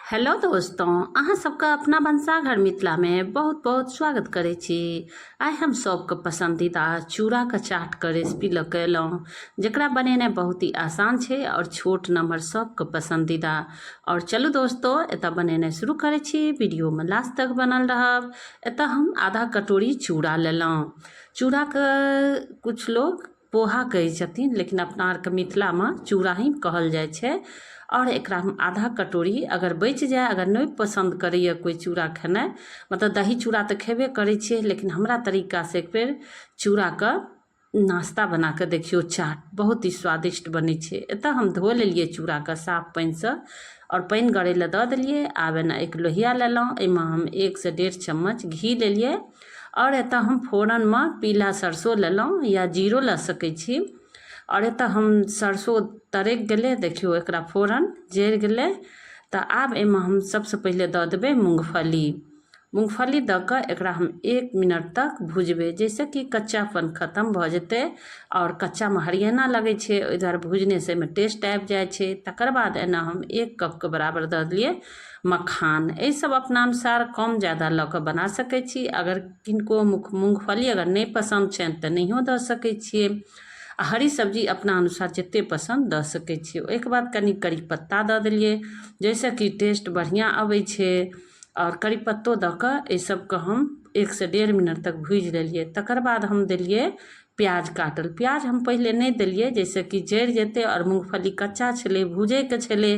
Hello दोस्तों, अहाँ सबके अपना भनसाघर मिथिलामे बहुत बहुत स्वागत करै छी। आइ हम सबके पसंदीदा चूड़ाके चाटके रेसिपी लऽ के एलहुँ, जकरा बनेनाइ बहुत ही आसान छै आओर छोट नम्हर सबके पसंदीदा। आओर चलू दोस्तों, एतऽ बनेनाइ शुरू करै छी। वीडियोमे लास्ट तक बनल रहब। एतऽ हम आधा कटोरी चूड़ा लेलहुँ। चूड़ाके कुछ लोग पोहा कहै छथिन, लेकिन अपना आरके मिथिलामे चूड़ा ही कहल जाइ छै। आओर एकरा हम आधा कटोरी अगर बचि जाय, अगर नहि पसन्द करैए कोइ चूड़ा खेनाइ, मतलब दही चूड़ा तऽ खेबे करै छियै, लेकिन हमरा तरीकासँ एक बेर चूड़ाके नाश्ता बना कऽ देखियौ, चाट बहुत ही स्वादिष्ट बनै छै। एतऽ हम धो लेलियै चूड़ाके साफ पानिसँ आओर पानि गरै लए दऽ देलियै। आब एना एक लोहिया लेलहुँ, एहिमे हम 1 से 1.5 चम्मच घी लेलियै आओर एतऽ हम फोरनमे पीला सरसो लेलहुँ या जीरो लऽ सकै छी। आओर एतऽ हम सरसो तड़कि गेलै, देखियौ एकरा फोरन जरि गेलै, तऽ आब एहिमे हम सबसँ पहिले दऽ देबै मूँगफली। मूँगफली दऽ कऽ एकरा हम 1 मिनट तक भुजबै, जाहिसँ कि कच्चापन खतम भऽ जेतै। आओर कच्चामे हरियाना लगै छै, ओहि दुआरे भुजनेसँ एहिमे टेस्ट आबि जाइ छै। तकर बाद एना हम 1 कपके बराबर दऽ देलियै मखान। एहि सब अपना अनुसार कम जादा लऽ कऽ बना सकै छी। अगर किनको मूँगफली अगर नहि पसन्द छनि तऽ नहियो दऽ सकै छियै आ हरी सब्जी अपना अनुसार जते पसन्द दऽ सकै छियै। ओहिके बाद कनि करी पत्ता दऽ देलियै, जाहिसँ कि टेस्ट बढ़िआँ अबै छै। आओर करी पत्तो दऽ कऽ एहि सबके हम 1 से 1.5 मिनट तक भूजि लेलियै। तकर बाद हम देलियै प्याज काटल। प्याज हम पहिले नहि देलियै, जाहिसँ कि जरि जेतै आओर मूँगफली कच्चा छलै, भूजैके छलै,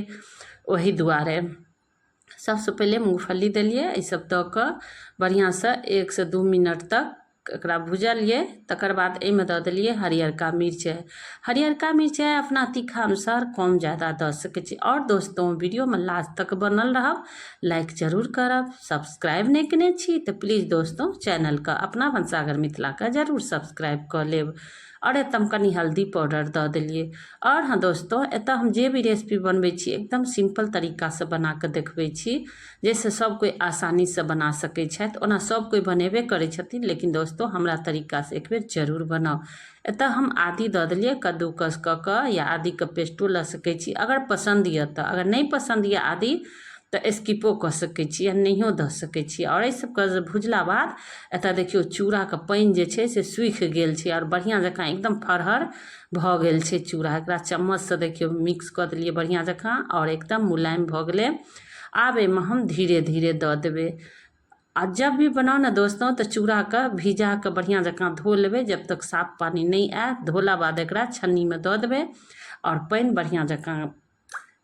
ओहि दुआरे सबसँ पहिले मूँगफली देलियै। एहि सब दऽ कऽ बढ़िआँसँ 1 से 2 मिनट तक एकरा भुजलियै। तकर बाद एहिमे दऽ देलियै हरियरका मिरचाइ। हरियरका मिरचाइ अपना तीखा अनुसार कम जादा दऽ सकै छी। आओर दोस्तों, वीडियोमे लास्ट तक बनल रहब, लाइक जरूर करब। सब्सक्राइब नहि केने छी तऽ प्लीज दोस्तों, चैनलके अपना भनसाघर मिथिलाके जरूर सब्सक्राइब कऽ लेब। आओर एतऽ हम कनि हल्दी पाउडर दऽ देलियै। आओर हँ दोस्तों, एतऽ हम जे भी रेसिपी बनबै छी, एकदम सिम्पल तरीकासँ बना कऽ देखबै छी, जाहिसँ सब कोइ आसानीसँ बना सकै छथि। ओना सब कोइ बनेबे करै छथिन, लेकिन दोस्तो, हमरा तरीकासँ एक बेर जरूर बनाउ। एतऽ हम आदी दऽ देलियै कद्दूकस कऽ कऽ या आदीके पेस्टो लऽ सकै छी अगर पसन्द यऽ तऽ। अगर नहि पसन्द यऽ आदी तऽ स्किपो कऽ सकै छी या नहियो दऽ सकै छी। आओर एहि सबके भुजला बाद एतऽ देखियौ, चूड़ाके पानि जे छै से सूखि गेल छै आओर बढ़िआँ जकाँ एकदम फरहर भऽ गेल छै चूड़ा। एकरा चम्मचसँ देखियौ मिक्स कऽ देलियै बढ़िआँ जकाँ आओर एकदम मुलायम भऽ गेलै। आब एहिमे हम धीरे धीरे दऽ देबै। आ जब भी बनाउ ने दोस्तों, तऽ चूड़ाके भिजा कऽ बढ़िआँ जकाँ धो लेबै, जब तक साफ पानि नहि आयत। धोला बाद एकरा छन्नीमे दऽ देबै आओर पानि बढ़िआँ जकाँ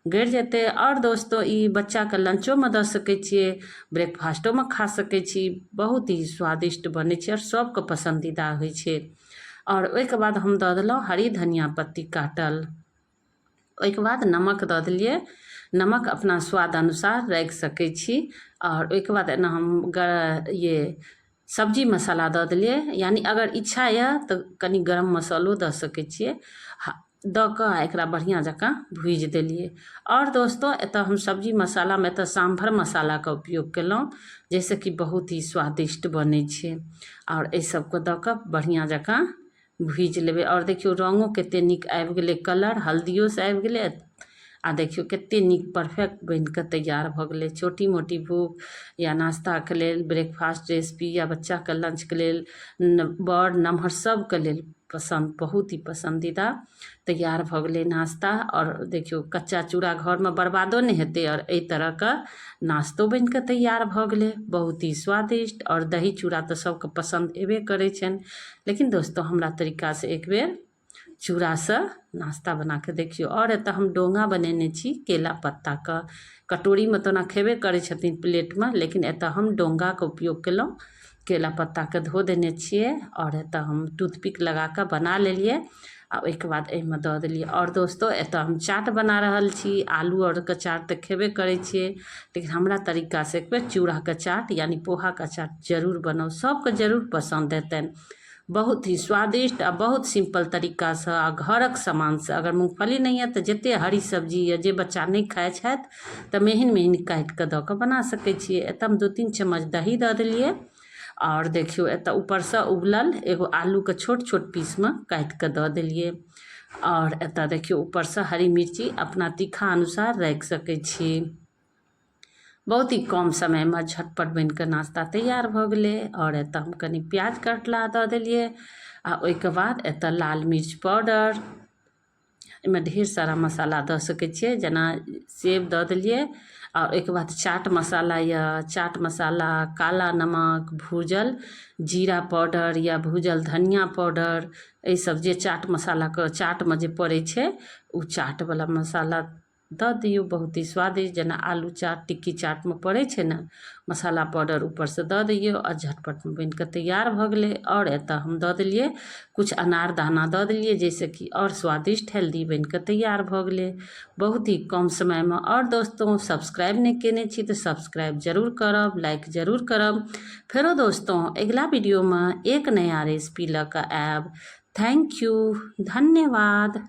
गड़ि जेतै। आओर दोस्तो, ई बच्चाके लंचोमे दऽ सकै छियै, ब्रेकफास्टोमे खा सकै छी। बहुत ही स्वादिष्ट बनै छै आओर सबके पसन्दीदा होइ छै। आओर ओहिके बाद हम दऽ देलहुँ हरी धनिया पत्ती काटल। ओहिके बाद नमक दऽ देलियै। नमक अपना स्वाद अनुसार राखि सकै छी। आओर ओहिके बाद एना हम ये सब्जी मसाला दऽ देलियै, यानि अगर इच्छा यऽ तऽ कनि गरम मसालो दऽ सकै छियै। दऽ कऽ आ एकरा बढ़िआँ जकाँ भूजि देलियै। आओर दोस्तो, एतऽ हम सब्जी मसालामे एतऽ साम्भर मसालाके उपयोग केलहुँ, जाहिसँ कि बहुत ही स्वादिष्ट बनै छै। आओर एहि सबके दऽ कऽ बढ़िआँ जकाँ भूजि लेबै। आओर देखियौ, रङ्गो कतेक नीक आबि गेलै, कलर हल्दियोसँ आबि गेलै। आ देखियौ, कतेक नीक परफेक्ट बनि कऽ तैयार भऽ गेलै। छोटी मोटी भूख या नाश्ताके लेल, ब्रेकफास्ट रेसिपी या बच्चाके लंचके लेल, बड़ नमहर सबके लेल पसन्द, बहुत ही पसन्दीदा तैयार भऽ गेलै नाश्ता। आओर देखियौ, कच्चा चूड़ा घरमे बर्बादो नहि हेतै आओर एहि तरहके नाश्तो बनि कऽ तैयार भऽ गेलै, बहुत ही स्वादिष्ट। आओर दही चूड़ा तऽ सबके पसन्द एबे करै छनि, लेकिन दोस्तो, हमरा तरीकासँ एक बेर चूड़ासँ नाश्ता बना कऽ देखियौ। आओर एतऽ हम डोंगा बनेने छी केला पत्ताके। कटोरीमे तऽ ओना खेबे करै छथिन प्लेटमे, लेकिन एतऽ हम डोंगाके उपयोग केलहुँ। केला पत्ताके धो देने छियै आओर एतऽ हम टूथपिक लगा कऽ बना लेलियै आ ओहिके बाद एहिमे दऽ देलियै। आओर दोस्तो, एतऽ हम चाट बना रहल छी। आलू आरके चाट तऽ खेबे करै छियै, लेकिन हमरा तरीकासँ एक बेर चूड़ाके चाट यानि पोहाके चाट जरूर बनाउ, सबके जरूर पसन्द हेतनि। बहुत ही स्वादिष्ट आ बहुत सिम्पल तरीकासँ आ घरक सामानसँ। अगर मूँगफली नहि यऽ तऽ जतेक हरी सब्जी यऽ जे बच्चा नहि खाइ छथि, तऽ महीन महीन काटि कऽ दऽ कऽ बना सकै छियै। एतऽ हम 2-3 चम्मच दही दऽ देलियै। आओर देखियौ, एतऽ ऊपरसँ उबलल एगो आलूके छोट छोट पीसमे काटि कऽ दऽ देलियै। आओर एतऽ देखियौ, ऊपरसँ हरी मिर्ची अपना तीखा अनुसार राखि सकै छी। बहुत ही कम समयमे झटपट बनि कऽ नाश्ता तैयार भऽ गेलै। आओर एतऽ हम कनि प्याज कटला दऽ देलियै आ ओहिके बाद एतऽ लाल मिर्च पाउडर, एहिमे ढेर सारा मसाला दऽ सकै छियै, जेना सेब दऽ देलियै आओर ओहिके बाद चाट मसाला यऽ, चाट मसाला, काला नमक, भूजल जीरा पाउडर या भूजल धनिया पाउडर, एहिसब जे चाट मसालाके चाटमे जे पड़ै छै ओ चाटवला मसाला दऽ दियौ। बहुत ही स्वादिष्ट, जेना आलू चाट टिक्की चाटमे पड़ै छै ने, मसाला पाउडर ऊपरसँ दऽ दियौ आ झटपटमे बनि कऽ तैयार भऽ गेलै। आओर एतऽ हम दऽ देलियै किछु अनारदाना दऽ देलियै, जाहिसँ कि आओर स्वादिष्ट हेल्दी बनि कऽ तैयार भऽ गेलै बहुत ही कम समयमे। आओर दोस्तों, सब्सक्राइब नहि केने छी तऽ सब्सक्राइब जरूर करब, लाइक जरूर करब। फेरो दोस्तों अगिला वीडियोमे एक नया रेसिपी लऽ कऽ आयब। Thank you, धन्यवाद।